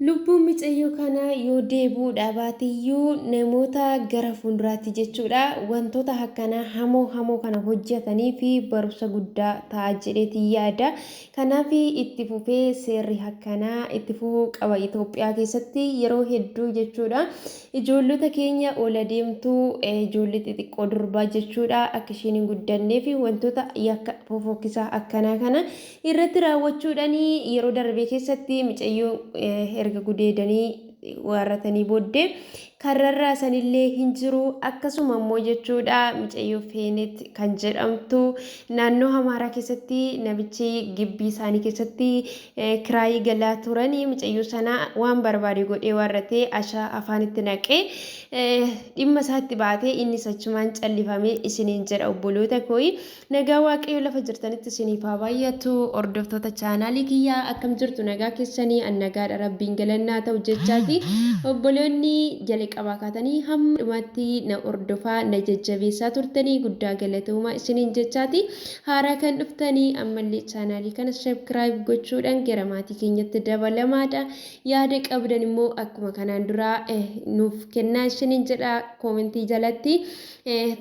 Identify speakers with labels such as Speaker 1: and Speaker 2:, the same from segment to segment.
Speaker 1: Lubbuun micayyoo kanaa yoo deebi'uudhaa baateyyuu namoota gara fuulduraatti jechuudha wantoota akkanaa hamoo hamoo kana hojjetanii fi barumsa guddaa ta'a jedheetiin yaada. Kanaaf itti fufee seerri akkanaa itti fufuu qaba Itoophiyaa keessatti yeroo hedduu jechuudha. Ijoollota keenya ol adeemtuu ijoollee xixiqqoo durbaa jechuudha akka isheen hin guddannee fi wantoota yakka fofokkisaa akkanaa kana irratti raawwachuudhaan yeroo darbe keessatti micayyoo erga gudeedanii waarratanii booddee karrarraa sanillee hin jiru. Akkasuma immoo jechuudha micayyoo Feenet kan jedhamtu naannoo Amaaraa keessatti namichi gibbii isaanii keessatti kiraayii galaa turanii micayyoo sana waan barbaade godhee waarratee ashaa afaanitti naqee dhimma isaatti baatee innis achumaan callifamee isiniin jedha. Obboloota kooyi, nagaa Waaqayyo lafa jirtanitti isiniif haa baay'atu. Hordoftoota chaanaalii kiyyaa, akkam jirtu? Nagaa keessanii? An nagaadha, Rabbiin galannaa ta'u jechaati. Obboloonni jalqabaa kaatanii hamma dhumaatti na hordofaa na jajjabeessaa turtanii guddaa galatooma isiniin jechaati. Haaraa kan dhuftanii ammallee chaanaalii kana subscribe gochuudhaan gara maatii keenyatti dabalamaadha. Yaada qabdan immoo akkuma kanaan duraa nuuf kennaa isiniin jedha koomentii jalatti.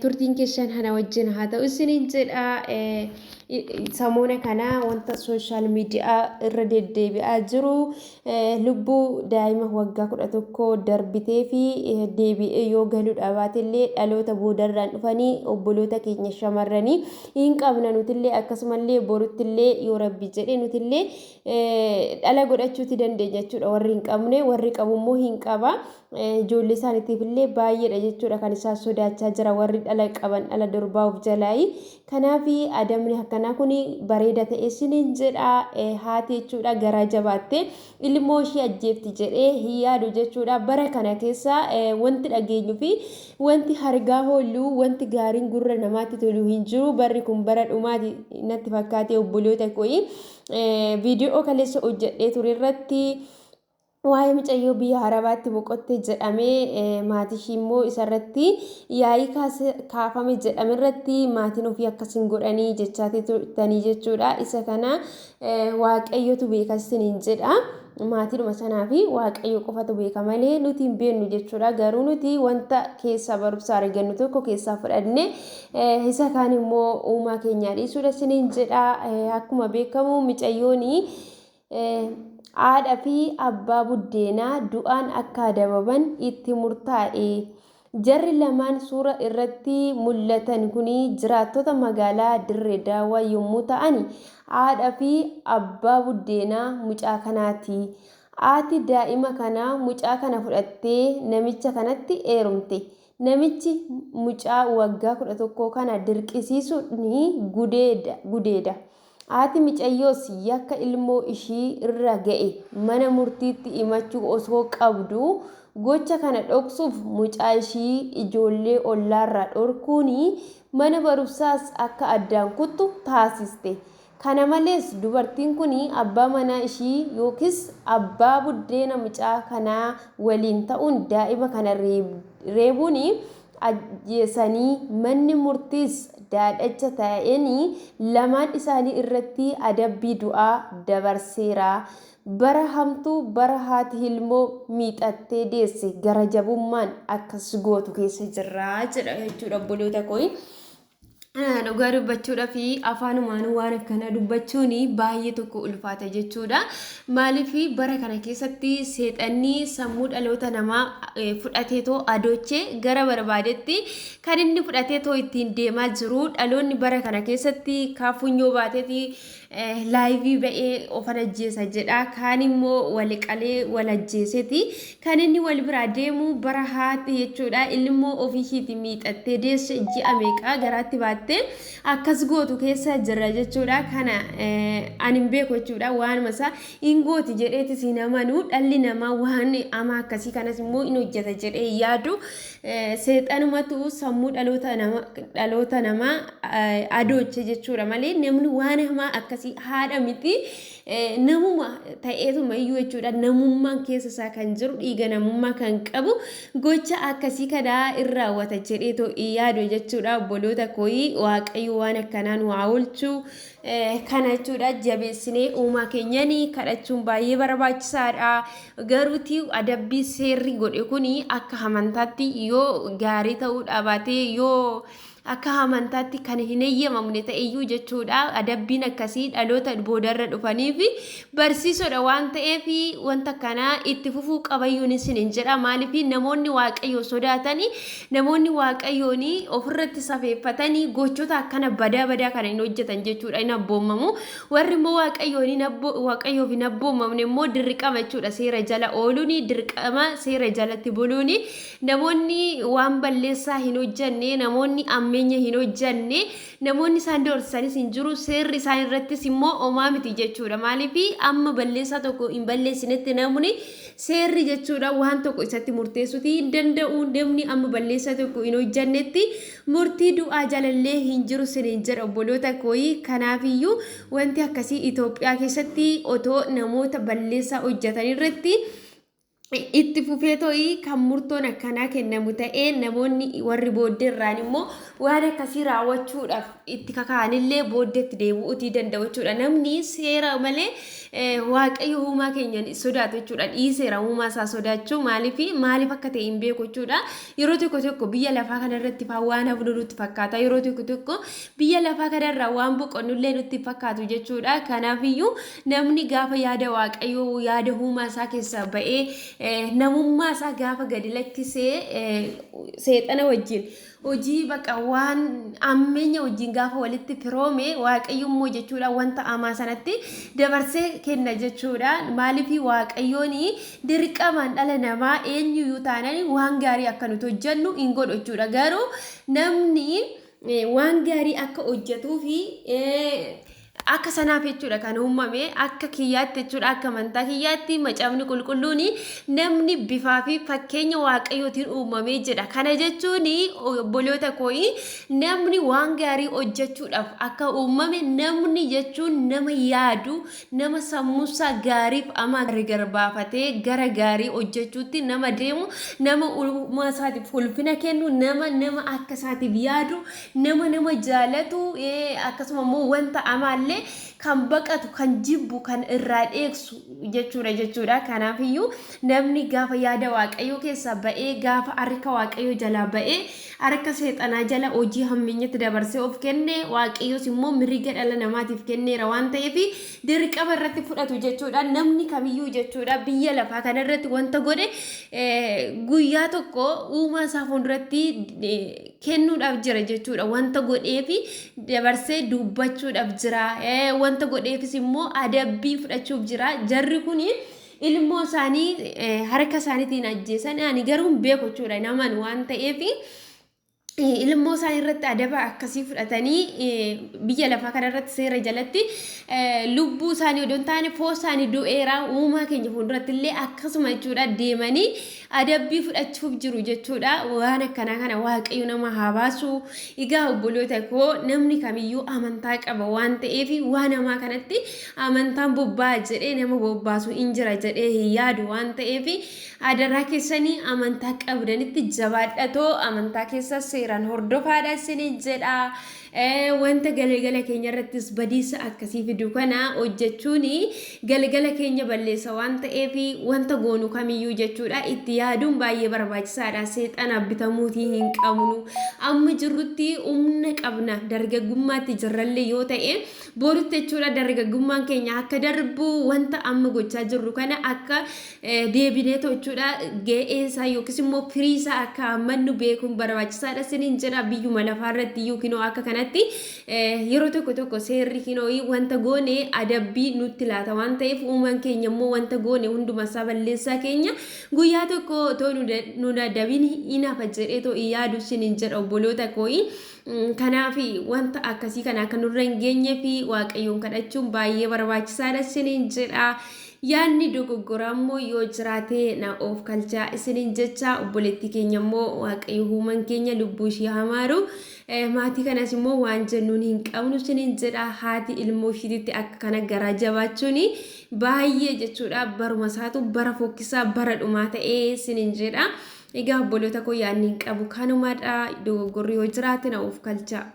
Speaker 1: Turtiin keessan kana wajjin haa ta'u isiniin jedha. Samoona kana wanta social media irra deddeebi'aa jiru lubbuu daa'ima waggaa 11 darbitee fi deebi'ee yoo galuudha baatellee dhaloota boodarraan dhufanii obboloota keenya shamarranii hin qabna nutillee, akkasumallee boruttillee yoo Rabbi jedhe nutillee dhala godhachuuti dandeenya jechuudha. Warri hin qabne, warri qabu immoo hin qaba. Ijoollee isaaniitiif illee baay'eedha jechuudha kan isaan sodaachaa jira warri dhala qaban, dhala durbaa of jalaayi. Kanaaf adabni akkanaa kun bareeda ta'e isiniin jedha. Haati jechuudha garaa jabaatte ilmoo ishee ajjeefti jedhee hin yaadu jechuudha. Bara kana keessa wanti dhageenyu fi wanti argaa oollu, wanti gaariin gurra namaatti tolu hin jiru. Barri kun bara dhumaati natti fakkaate, obboloota kooyi. Viidiyoo kaleessa hojjedhee ture irratti waa'ee micayyoo biyya Arabaatti boqotte jedhamee maatii ishii immoo isarratti yaa'ii kaafame jedhame irratti maatiin ofii akkas hin godhanii jechaati turtanii jechuudha. Isa kana Waaqayyotu beeka isiniin jedha. Maatiidhuma sanaa fi Waaqayyo qofatu beeka malee nuti hin beeknu jechuudha. Garuu nuti wanta keessaa barumsa argannu tokko keessaa fudhanne isa kaan immoo uumaa keenyaa dhiisuudha isiniin jedha. Akkuma beekamu micayyoon haadha fi abbaa buddeenaa du'aan akka adabaman itti murtaa'e. Jarri lamaan suura irratti mul'atan kun jiraattota magaalaa Dirree Daawwaa yommuu ta'an, haadha fi abbaa buddeenaa mucaa kanaati. Haati daa'ima kanaa mucaa kana fudhattee namicha kanatti heerumte. Namichi mucaa waggaa 11 kana dirqisiisuun gudeeda. Haati micayyoos yakka ilmoo ishii irra ga'e mana murtiitti himachuu osoo qabduu, gocha kana dhoksuuf mucaa ishii ijoollee ollaarraa dhorkuun mana barumsaas akka addaan kuttu taasiste. Kana malees dubartiin kun abbaa manaa ishii yookiis abbaa buddeena mucaa kanaa waliin ta'uun daa'ima kana reebuun ajjeesanii, manni murtiis daadhacha ta'een lamaan isaanii irratti adabbii du'aa dabarseera. Bara hamtuu, bara haati ilmoo miixattee deesse gara jabummaan akkas gootu keessa jirra jedha jechuudha, obboloota koo. Dhugaa dubbachuudhaa fi afaanumaan waan akkanaa dubbachuun baay'ee tokko ulfaata jechuudha. Maaliif bara kana keessatti seexanni sammuu dhaloota namaa fudhateetoo adoochee gara barbaadetti kan inni fudhateetoo ittiin deemaa jiru. Dhaloonni bara kana keessatti kaan funyoo baateeti live ba'ee ofan ajjeesa jedha. Kaan immoo wal qalee wal ajjeeseeti kan inni wal biraa deemu. Bara haati jechuudha ilmoo ofii ishiitti miixattee deesse ji'a meeqaa garaatti baattee akkas gootu keessa jira jechuudha. Kana ani hin beeku jechuudha. Waanuma isaa hin gooti jedheetis hin amanu. Dhalli namaa waan hamaa akkasii kanas immoo hin hojjeta jedhee yaadu. Seexanumatu sammuu dhaloota namaa adooche jechuudha malee namni waan hamaa akkasii akkasii haadha miti namuma ta'eetuma iyyuu jechuudha. Namummaan keessa isaa kan jiru dhiiga namummaa kan qabu gocha akkasii kana in raawwata jedheetoo yaadu jechuudha. Obboloota kooyi Waaqayyo waan akkanaa nu haa oolchu. Kana jechuudha jabeessinee uumaa keenyanii kadhachuun baay'ee barbaachisaadha. Garuuti adabbii seerri godhe kuni akka amantaatti yoo gaarii ta'uu dhabaatee yoo akka amantaatti kan hin eeyyamamne ta'eyyuu jechuudha. Adabbiin akkasii dhaloota boodarra dhufaniif barsiisodha waan ta'eef wanta kanaa itti fufuu qabayyuun isiniin jedha. Maaliif namoonni Waaqayyo sodaatanii namoonni Waaqayyoon ofirratti safeeffatanii gochoota akkana badaa badaa kana hin hojjetan jechuudha. Hin abboomamu. Warri immoo Waaqayyoof hin abboomamne immoo dirqama jechuudha. Seera jala ooluun dirqama seera jalatti buluun namoonni waan balleessaa hin hojjenne namoonni ammeenya hin hojjenne namoonni isaan doorsisanis hin jiru seerri isaan irrattis immoo homaa miti jechuudha. Maaliif amma balleessaa tokko hin balleessinetti namni seerri jechuudha waan tokko isatti murteessuuti hin danda'u. Namni amma balleessaa tokko hin hojjennetti murtii du'aa jalallee hin jiru siniin jedha obboloota kooyi. Kanaafiyyuu wanti akkasii Itoophiyaa keessatti otoo namoota balleessaa hojjetan irratti itti fufee to'ii kan murtoon akkanaa kennamu ta'ee namoonni warri booddeerraan immoo waan akkasii raawwachuudhaaf itti kaka'anillee booddeetti deebi'uutii danda'u jechuudha. Namni seera malee Waaqayyo uumaa keenya sodaatu jechuudha. Dhiiseera uumaa isaa sodaachuu maaliif maaliif akka ta'e hin beeku jechuudha. Yeroo tokko tokko biyya lafaa kanarratti faa waan hafnu nutti fakkaata. Yeroo tokko tokko biyya lafaa kanarraa waan boqonnullee nutti fakkaatu jechuudha. Kanaafiyyuu namni gaafa yaada Waaqayyoo yaada uumaa isaa keessaa ba'ee namummaa isaa gaafa gadi lakkisee seexana wajjin hojii baqa waan ammeenya wajjin gaafa walitti firoome Waaqayyo immoo jechuudha wanta amaa sanatti dabarsee kenna jechuudha. Maaliif Waaqayyoon dirqamaan dhala namaa eenyuyyuu taanaan waan gaarii akka nuti hojjennu hin godhu jechuudha. Garuu namni waan gaarii akka hojjetuu fi akka sanaaf jechuudha kan uumame akka kiyyaatti jechuudha akka amantaa kiyyaatti macaafni qulqulluun namni bifaa fi fakkeenya Waaqayyootiin uumamee jedha. Kana jechuun obboloota kooyi namni waan gaarii hojjechuudhaaf akka uumame namni jechuun nama yaadu nama sammuusaa gaariif amaa gargar baafatee gara gaarii hojjechuutti nama deemu nama uumaa isaatiif ulfina kennu nama nama akka isaatiif yaadu nama nama jaalatu akkasuma immoo wanta amaallee kan baqatu kan jibbu kan irraa dheeksu jechuudha jechuudha. Kanaafiyyuu namni gaafa yaada Waaqayyoo keessaa ba'ee gaafa harka Waaqayyoo jalaa ba'ee harka seexanaa jala hojii hammeenyatti dabarsee of kenne Waaqayyoos immoo mirga dhala namaatiif kenneera waan ta'eef dirqama irratti fudhatu jechuudha. Namni kamiyyuu jechuudha biyya lafaa kanarratti wanta godhe guyyaa tokko uumaa isaa fuulduratti kennuudhaaf jira jechuudha. Wanta godheefi dabarsee dubbachuudhaaf jira. Wanta godheefis immoo adabbii fudhachuuf jira. Jarri kun ilmoo isaanii harka isaaniitiin ajjeesan ani garuu hin beeku jechuudha. Naman waan ta'eef ilmoo isaanii irratti adaba akkasii fudhatanii biyya lafaa kana irratti seera jalatti lubbuu isaanii odoo hin taane foon isaanii du'eera uumaa keenya fuulduratti illee akkasuma jechuudha deemanii adabbii fudhachuuf jiru jechuudha. Waan akkanaa kana Waaqayyo nama haa baasu. Egaa obboloota koo namni kamiyyuu amantaa qaba waan ta'eef waan hamaa kanatti amantaan bobbaa'a jedhee nama bobbaasu hin jira jedhee hin yaadu waan ta'eef adaraa keessanii amantaa qabdanitti jabaadhatoo amantaa keessa seeraan hordofaadha isiniin jedha. Wanta galgala keenya irrattis badiisa akkasii fidu kana hojjechuun galgala keenya balleessa waan ta'eef wanta goonu kamiyyuu jechuudha itti yaaduun baay'ee barbaachisaadha. Seexanaaf bitamuutii hin qabnu. Amma jirrutti humna qabna dargaggummaatti jirrallee yoo ta'e borutti jechuudha dargaggummaan keenya akka darbu wanta amma gochaa jirru kana akka deebinee jechuudha ga'ee isaa yookiis immoo firii isaa akka hammannu beekuun barbaachisaadha isiniin jedha. Biyyuma lafaa irratti iyyuu kinoo akka kanatti yeroo tokko tokko seerri kinoo wanta goone adabbii nutti laata waan ta'eef uumaan keenya immoo wanta goone hunduma isaa balleessaa keenya guyyaa tokko otoo nu adabiin hin hafa jedhee too hin yaadu isiniin jedha obboloota kooyi. Kanaaf wanta akkasii kana akka nurra hin geenye fi Waaqayyoon kadhachuun baay'ee barbaachisaadha isiniin jedha. Yaadni dogoggoraa immoo yoo jiraate na of kalchaa isiniin jecha. Obboleettii keenya immoo Waaqayyo uuman keenya lubbuu ishii hamaaru. Maatii kanas immoo waan jennuun hin qabnu isiniin jedha. Haati ilmoo ishiititti akka kana garaa jabaachuun baay'ee jechuudha. Baruma isaatu bara fokkisaa bara dhumaa ta'ee isiniin jedha. Egaa obboloota koo, yaadni hin qabu kanumadha. Dogoggorri yoo jiraate na of kalchaa.